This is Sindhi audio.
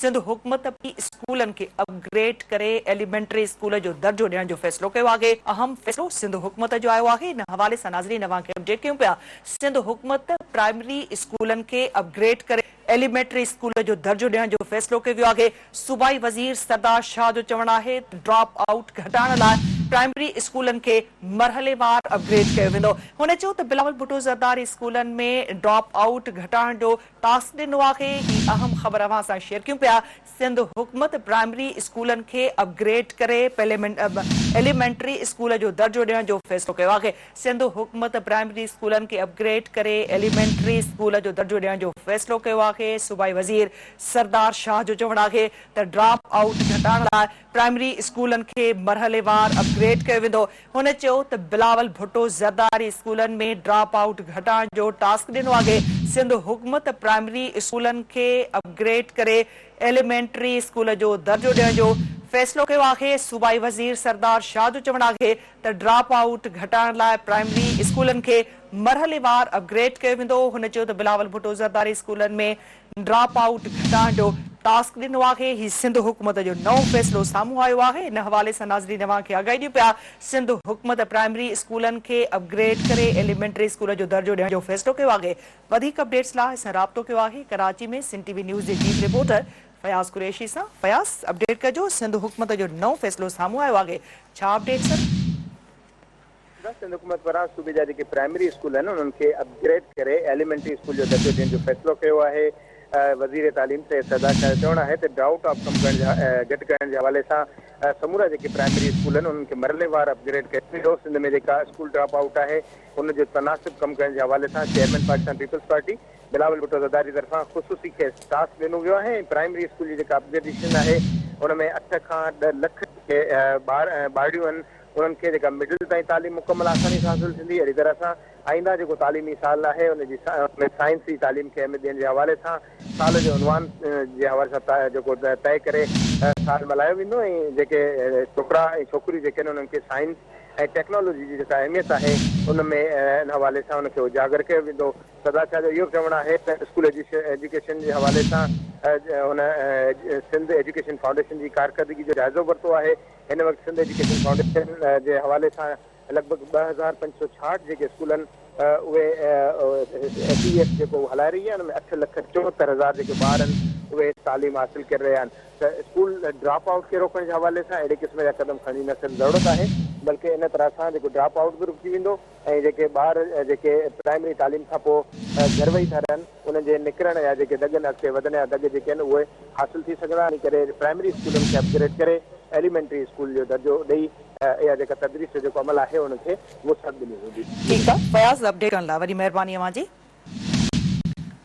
سنڌ حڪومت پرائمري اسڪولن کي اپ گريڊ ڪري ايليمينٽري اسڪول جو درجو ڏيڻ جو فيصلو ڪيو آهي. اهم فيصلو سنڌ حڪومت جو آيو آهي. ان حوالي سان ناظرين اوهان کي اپڊيٽ ڪيون پيا. سنڌ حڪومت پرائمري اسڪولن کي اپ گريڊ ڪري ايليمينٽري اسڪول جو درجو ڏيڻ جو فيصلو ڪيو ويو آهي. صوبائي وزير سردار شاهه جو چوڻ آهي ته ڊراپ آئوٽ گهٽائڻ لاء پرائمري اسڪولن کي مرحليوار اپ گريڊ ڪيو ويندو. هن چيو ته بلاول ڀٽو زرداري اسڪولن ۾ ڊراپ آئوٽ گهٽائڻ جو ٽاسڪ ڏنو آهي. هي اهم خبر اوهان سان شيئر ڪيون پيا. سنڌ حڪومت پرائمري اسڪولن کي اپ گريڊ ڪري ايليمينٽري اسڪول جو درجو ڏيڻ جو فيصلو ڪيو آهي. سنڌ حڪومت پرائمري اسڪولن کي اپ گريڊ ڪري ايليمينٽري اسڪول جو درجو ڏيڻ جو فيصلو ڪيو آهي. صوبائي وزير سردار شاهه جو چوڻ آهي ته ڊراپ آئوٽ گهٽائڻ لاء پرائمري اسڪولن کي مرحليوار اپ گريڊ ڪيو ويندو. هن چيو ته بلاول ڀٽو زرداري اسڪولن ۾ ڊراپ آئوٽ گهٽائڻ جو ٽاسڪ ڏنو آهي، سنڌ حڪومت پرائمري اسڪولن کي اپ گريڊ ڪري ايليمينٽري اسڪول جو درجو ڏيڻ جو فيصلو ڪيو آهي، صوبائي وزير سردار شاهه جو چوڻ آهي ته ڊراپ آئوٽ گهٽائڻ لاء پرائمري اسڪولن کي مرحليوار اپ گريڊ ڪيو ويندو، هن چيو ته بلاول ڀٽو زرداري اسڪولن ۾ ڊراپ آئوٽ گهٽائڻ جو ٽاسڪ ڏنو آهي، هي سنڌ حڪومت جو نئون فيصلو سامهون آيو آهي، ان حوالي سان ناظرين اوهان کي آگاهي ڏيون پيا، سنڌ حڪومت پرائمري اسڪولن کي اپ گريڊ ڪري ايليمينٽري اسڪول جو درجو ڏيڻ جو فيصلو ڪيو آهي، وڌيڪ اپڊيٽس لاء اسان رابطو ڪيو آهي ڪراچي ۾ سنڌ ٽي وي نيوز جي چيف رپورٽر فياض قريشي سان، فياض اپڊيٽ ڪجو سنڌ حڪومت جو نئون فيصلو سامهون آيو آهي ڇا اپڊيٽس آهن؟ سنڌ حڪومت پاران صوبي جا جيڪي پرائمري اسڪول آهن انهن کي اپ گريڊ ڪري ايليمينٽري اسڪول جو درجو ڏيڻ جو فيصلو ڪيو آهي. وزير تعليم سيد سردار شاهه جو چوڻ آهي ته ڊرائوٽ آف ڪم ڪرڻ جي گهٽ ڪرڻ جي حوالي سان سمورا جيڪي پرائمري اسڪول آهن انهن کي مرحليوار اپ گريڊ ڪيو ويندو. سنڌ ۾ جيڪا اسڪول ڊراپ آئوٽ آهي ان جو تناسب ڪم ڪرڻ جي حوالي سان chairman Pakistan peoples party Bilawal Bhutto Zardari طرفان خصوصي کيس ٽاسڪ ڏنو ويو آهي ۽ پرائمري اسڪول جي جيڪا اپ گريڊيشن آهي ان ۾ اٺ کان ڏهه لک جيڪي ٻار ۽ ٻارڙيون آهن انهن کي جيڪا مڊل تائين تعليم مڪمل آساني سان حاصل ٿيندي اهڙي طرح سان آئنده جيڪو تعليمي سال آهي ان جي ۾ سائنس جي تعليم کي اهميت ڏيڻ جي حوالي سان سال جو عنوان جي حوالي سان جيڪو طئي ڪري سال ملهايو ويندو ۽ جيڪي ڇوڪرا ۽ ڇوڪريون جيڪي آهن انهن کي سائنس ۽ ٽيڪنالاجي جي جيڪا اهميت آهي ان ۾ ان حوالي سان ان کي اجاگر ڪيو ويندو. سردار شاهه جو اهو به چوڻ آهي ته اسڪول ايجوڪيشن جي حوالي سان هن سنڌ ايجوڪيشن فائونڊيشن جي ڪارڪردگي جو جائزو ورتو آهي. هن وقت سنڌ ايجوڪيشن فائونڊيشن جي حوالي سان لڳ ڀڳ 2566 جيڪي اسڪول آهن اهي ايس اي ايف جيڪو هلائي رهي آهي ان ۾ اٺ لک چوهتر هزار جيڪي ٻار آهن اهي تعليم حاصل ڪري رهيا آهن ته اسڪول ڊراپ آئوٽ کي روڪڻ جي حوالي سان اهڙي قسم جا قدم کڻڻ جي نه صرف ضرورت آهي بلڪه ان طرح سان جيڪو ڊراپ آئوٽ به رڪجي ويندو ۽ جيڪي ٻار جيڪي پرائمري تعليم کان پوء گهر ويهي ٿا رهن انهن جي نڪرڻ يا جيڪي دڳن اڳتي وڌڻ جا دڳ جيڪي آهن اهي حاصل ٿي سگهندا ان ڪري پرائمري اسڪولن کي اپ گريڊ ڪري ايليمينٽري اسڪول جو درجو ڏئي اها جيڪا تدريس جو جيڪو عمل آهي ان کي وسعت ڏني ويندي. ٺيڪ آ فياض اپڊيٽ ڪرڻ لاء وڏي مهرباني اوهان جي.